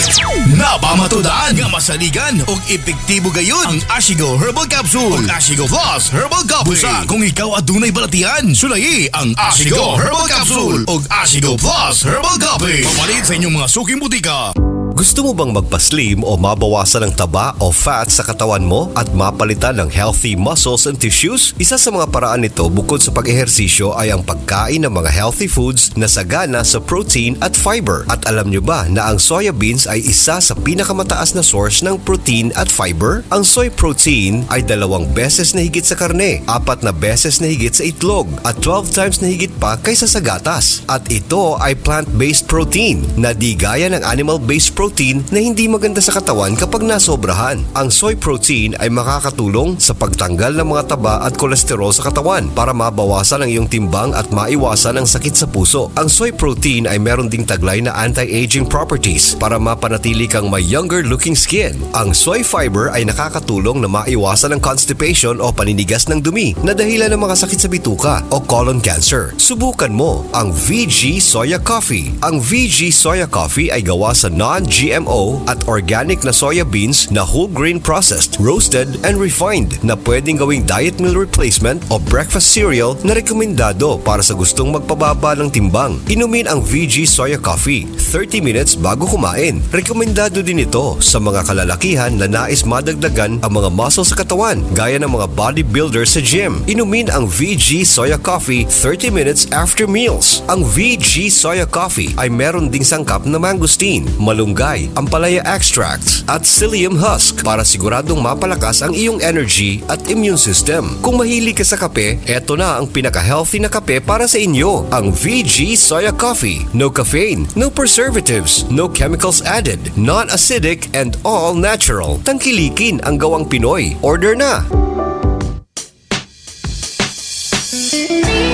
Napamatudaan nga masaligan og epektibo gayud ang Ashigo Herbal Capsule ug Ashigo Plus Herbal Coffee. Busa kung ikaw adunay balatian, sulayi ang Ashigo Herbal Capsule ug Ashigo Plus Herbal Coffee. Papalit sa inyong mga suking butika. Gusto mo bang magpaslim o mabawasan ang taba o fat sa katawan mo at mapalitan ng healthy muscles and tissues? Isa sa mga paraan nito bukod sa pag-ehersisyo ay ang pagkain ng mga healthy foods na sagana sa protein at fiber. At alam nyo ba na ang soya beans ay isa sa pinakamataas na source ng protein at fiber? Ang soy protein ay 2 beses na higit sa karne, 4 na beses na higit sa itlog, at 12 times na higit pa kaysa sa gatas. At ito ay plant-based protein na di gaya ng animal-based protein na hindi maganda sa katawan kapag nasobrahan. Ang soy protein ay makakatulong sa pagtanggal ng mga taba at kolesterol sa katawan para mabawasan ang iyong timbang at maiwasan ang sakit sa puso. Ang soy protein ay meron ding taglay na anti-aging properties para mapanatili kang may younger looking skin. Ang soy fiber ay nakakatulong na maiwasan ang constipation o paninigas ng dumi na dahilan ng mga sakit sa bituka o colon cancer. Subukan mo ang VG Soya Coffee. Ang VG Soya Coffee ay gawa sa non-GMO at organic na soya beans na whole grain processed, roasted, and refined na pwedeng gawing diet meal replacement o breakfast cereal na rekomendado para sa gustong magpababa ng timbang. Inumin ang VG Soya Coffee 30 minutes bago kumain. Rekomendado din ito sa mga kalalakihan na nais madagdagan ang mga muscle sa katawan gaya ng mga bodybuilders sa gym. Inumin ang VG Soya Coffee 30 minutes after meals. Ang VG Soya Coffee ay meron ding sangkap na mangosteen, malunggay, ampalaya extracts at psyllium husk para siguradong mapalakas ang iyong energy at immune system. Kung mahilig ka sa kape, eto na ang pinaka-healthy na kape para sa inyo, ang VG Soya Coffee. No caffeine, no preservatives, no chemicals added, non-acidic and all natural. Tangkilikin ang gawang Pinoy. Order na!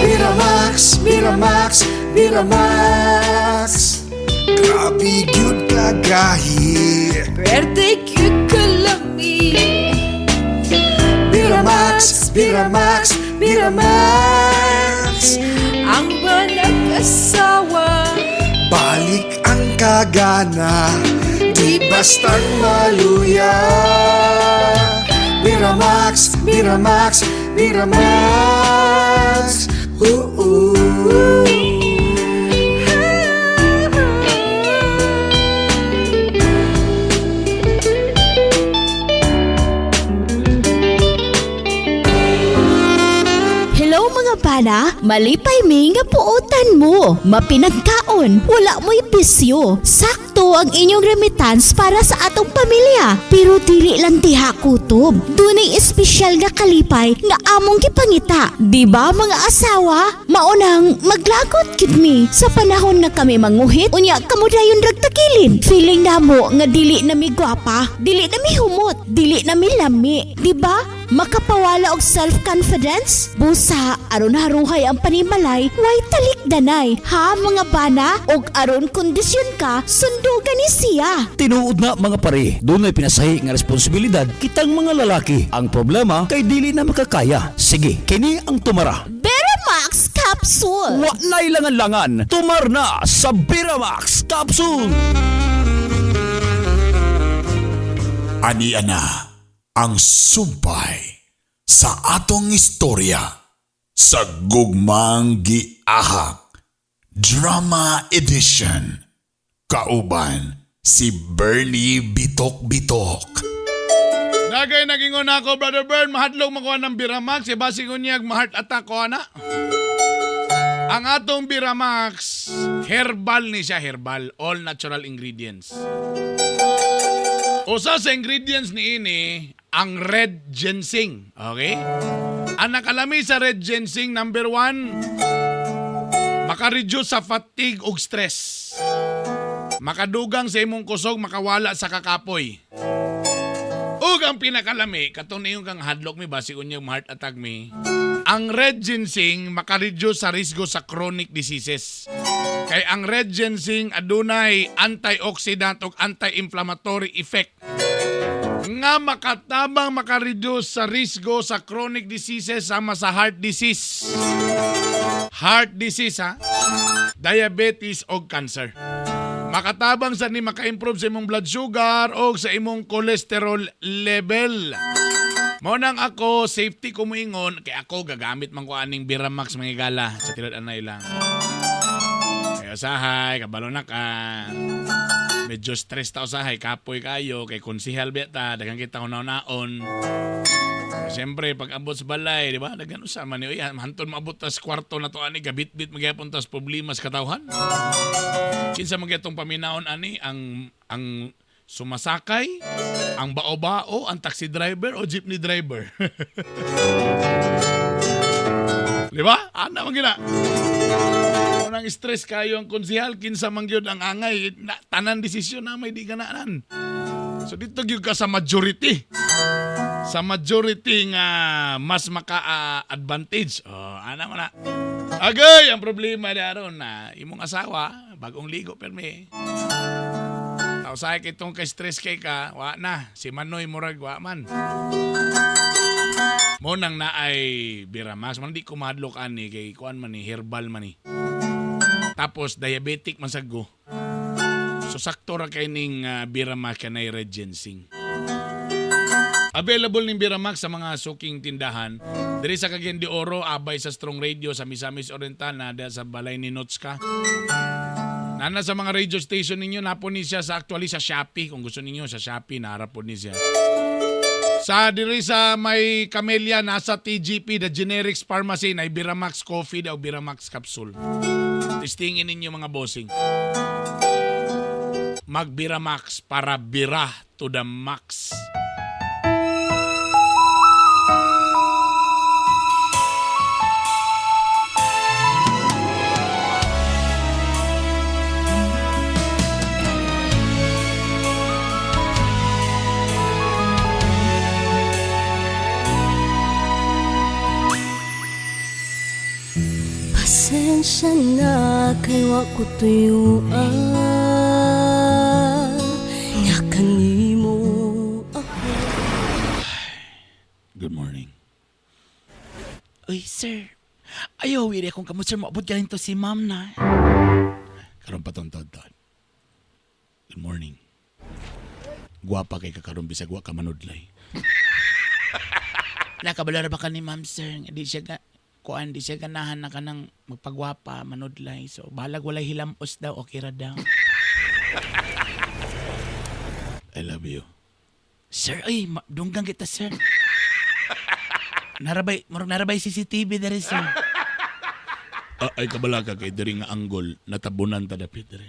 Miramax, Miramax, Miramax. Grabe gyud kagahi. Pwerte gyud kalami. Miramax, Miramax, Miramax. Ang manag-asawa. Balik ang kagana. Di bastang maluya. Miramax, Miramax, Miramax. Ooh, ooh. Hello mga bana, malipay mi nga puotan mo. Mapinagkaon, wala mo'y bisyo. Sakto Sakto ang inyong remittance para sa atong pamilya. Pero dili lang diha kutob. Dunay espesyal nga kalipay nga among gipangita. Di ba mga asawa? Maunang maglagot gid mi sa panahon nga kami manguhit unya kamo dayon ragtakilid. Feeling namo nga dili na mi gwapa, dili na mi humot, dili na mi lami. Di ba? Makapawala og self-confidence? Busa, aron haruhay ang panimalay, way talikdanay. Ha mga bana, og aron kondisyon ka, sundugan ni siya. Tinuod na mga pare, dunay pinasahi nga responsibilidad kitang mga lalaki. Ang problema kay dili na makakaya. Sige, kini ang tumara. Beramax Capsule. Wa na'y langan-langan, tumar na sa Beramax Capsule. Ani ana ang sumpay sa atong istorya sa Gugmang Giahak Drama Edition, kauban si Bernie Bitok Bitok. Dagay nagingon ako, Brother Bern, mahadlok makuha ng Biramax. E basig unyag, ma-heart attack ko, ana. Ang atong Biramax, herbal ni siya, herbal. All natural ingredients. Usa sa ingredients ni ini, ang red ginseng. Okay? Ang nakalami sa red ginseng, number 1, makareduce sa fatigue ug stress. Makadugang sa imong kusog, makawala sa kakapoy. Ug ang pinakalami, katong niyong kang hadlok mi, basi unyang heart attack mi, ang red ginseng makareduce sa risgo sa chronic diseases. Kay ang red ginseng adunay antioxidant ug anti-inflammatory effect nga makatabang makareduce sa risgo sa chronic diseases sama sa heart disease. Heart disease ha, diabetes o cancer. Makatabang sa ni maka-improve sa imong blood sugar o sa imong cholesterol level. Mao nang ako safety ko moingon kay ako gagamit man ko aning Biramax mga higala sa tilad-anay lang. Kaya usahay, kabalo na ka. Medyo stress ta usahay, kapoy kayo kay konsihal biya ta, daghan kita hunaw-naon. Siyempre, pag abot sa balay, di ba? Daghan usa man ni uy, hanton maabot tas kwarto na to ani gabitbit magyapon tas problema sa katawhan. Kinsa man gyud paminaon ani ang sumasakay, ang bao-bao, ang taxi driver o jeepney driver. Di ba? Ana man gina. Unang stress kayo ang konsihal, kinsa man gyud ang angay, na, tanan desisyon na may di gananan. So dito gyud ka sa majority. Sa majority nga mas maka-advantage. Oh, ana mo na. Agay, ang problema di aron na imong asawa, bagong ligo permi. Tao sa kitong kay stress kay ka, wa na. Si Manoy murag wa man. Mo nang naay Biramax, man di ko mahadlok ani kay kuan man ni herbal man ni. Tapos diabetic man sad ko. So sakto ra kay ning Biramax kanay red ginseng. Available ning Biramax sa mga suking tindahan. Diri sa Cagayan de Oro, abay sa Strong Radio sa Misamis Oriental na sa balay ni Notska. Nana sa mga radio station ninyo, napo ni siya sa actually sa Shopee. Kung gusto ninyo sa Shopee, naharap po ni siya. Sa diri sa may Camellia, nasa TGP, The Generics Pharmacy, na Biramax Coffee daw Biramax Capsule. Testingin ninyo mga bossing. Mag-Biramax para bira to the max. Pasensya na kay wa ko tuyuan nga kanimo ako. Good morning. Uy, sir. Ayaw, wiri akong kamot, sir. Maabot galing to si ma'am na. Karon pa tong tod-tod. Good morning. Guwapa kay kakaron bisag wa ka manudlay. Nakabalo ra ba ka ni ma'am, sir? Nga di siya ga, kuan, di siya ganahan na kanang magpagwapa, manudlay. So, bahalag walay hilamos daw, okay ra daw. I love you. Sir, ay, dunggang kita, sir. Narabay, murag narabay CCTV diri, sir. Ay kabala ka kay diri nga anggol natabunan ta dapit diri.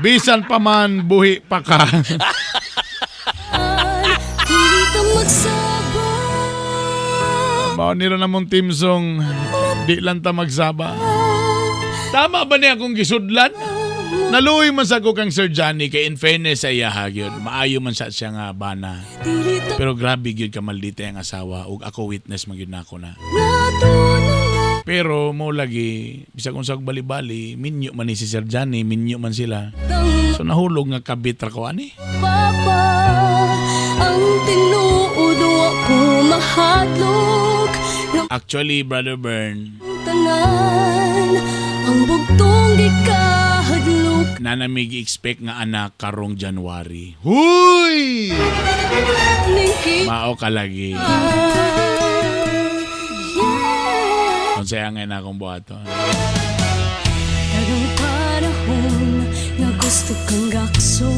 Bisan pa man, buhi pa ka. Dili ta magsaba. Mao nila namong team song, "Di Lang Ta Magsaba." Tama ba niya akong gisudlan? Naluoy man sa ko kang Sir Johnny kay in fairness sa iya ha gyud, maayo man sa siya nga bana. Dili ta Pero grabe gyud ka maldita ang asawa ug ako witness man gyud nako na. Pero mo lagi bisag unsa og bali-bali, minyo man ni si Sir Johnny, minyo man sila. So nahulog nga kabit ra ko ani. Papa, ang tinuod wa ko mahadlok nga Actually, Brother Bern, tanan ang bugtong gikahadlok. Nanamig expect nga anak karong January. Huy! Ning Mao ka lagi. Unsay angay na akong buhaton. Tagang panahon nga gusto kang gakso.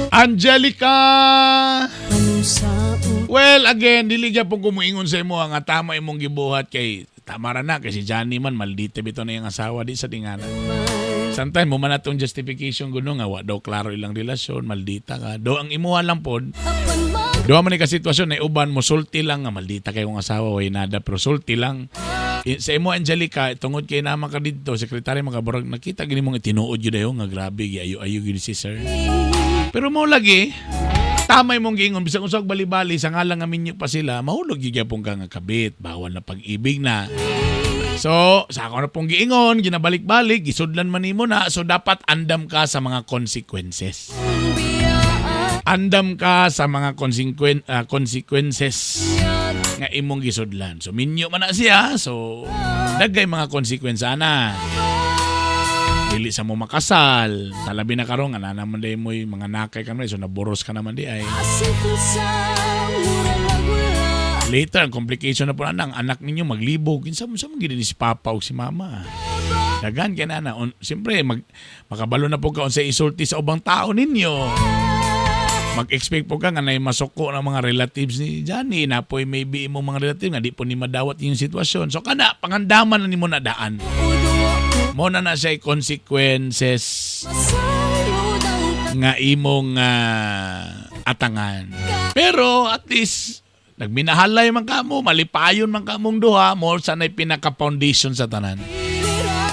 Angelica! Panusaon. Well, again, dili gyapon ko muingon sa imo nga tama imong gibuhat kay tama ra na kay si Johnny man maldita bitaw na iyang asawa di sa tingana. Sometimes mo man atong justification guno nga wa daw klaro ilang relasyon, maldita ka. Do ang imuha lang pod, duha man ni ka sitwasyon na uban mo sulti lang nga maldita kay kong asawa, way nada, pero sulti lang. Sa imo, Angelica, tungod kay naman ka didto, sekretary mga barag nakita gini mong itinuod yun ayo nga grabe gi ayo ayo gyud si sir. Pero mo lagi tama imong giingon, bisag unsa og bali-bali sa ngalang nga minyo pa sila, mahulog gyud gyapon ka nga kabit, bawal na pag-ibig na. So, sa ako na pong giingon, ginabalik-balik, gisudlan man nimo na, so dapat andam ka sa mga consequences. Andam ka sa mga consequences nga imong gisudlan. So, minyo man na siya, so dagay mga consequence ana. Dili sa mo makasal, talabi na karon nga na naman day mo'y mga nakay ka naman, so naboros ka naman di ay. Asipon sa mura lagula. Later, ang complication na po na ang anak ninyo maglibog. Kinsa mo sa mo gid ni si papa o si mama. Dagan kay na. Siyempre, makabalo na po ka unsay isulti sa ubang tao ninyo. Mag-expect po ka nga nay masuko ng mga relatives ni Johnny na po'y maybe imong mga relative nga di po ni madawat yung sitwasyon. So kana, pangandaman na nimo na daan. Mo na na siya consequences nga imong atangan. Pero at least nagminahalay man kamo, malipayon man kamong duha, mo sanay pinaka-foundation sa tanan.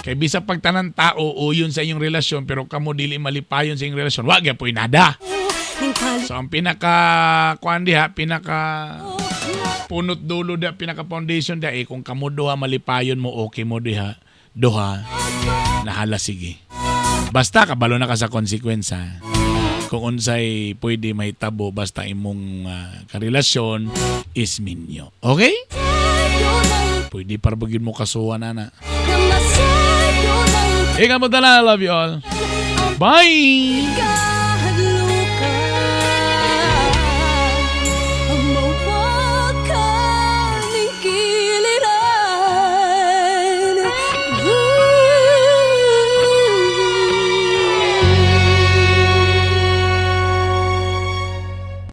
Kay bisa pag tanan tao uyon sa inyong relasyon pero kamo dili malipayon sa inyong relasyon, wa gyud nada. So ang pinaka kuan diha, pinaka punot dulo diha, pinaka foundation diha eh, kung kamo duha malipayon mo, okay mo diha, duha, nahala sige. Basta kabalo na ka sa konsekwensya. Kung unsay pwede mahitabo basta imong karelasyon is minyo. Okay? Pwede para bagyun mo kasuhan na na. Ingat mo tala. I love you all. Bye!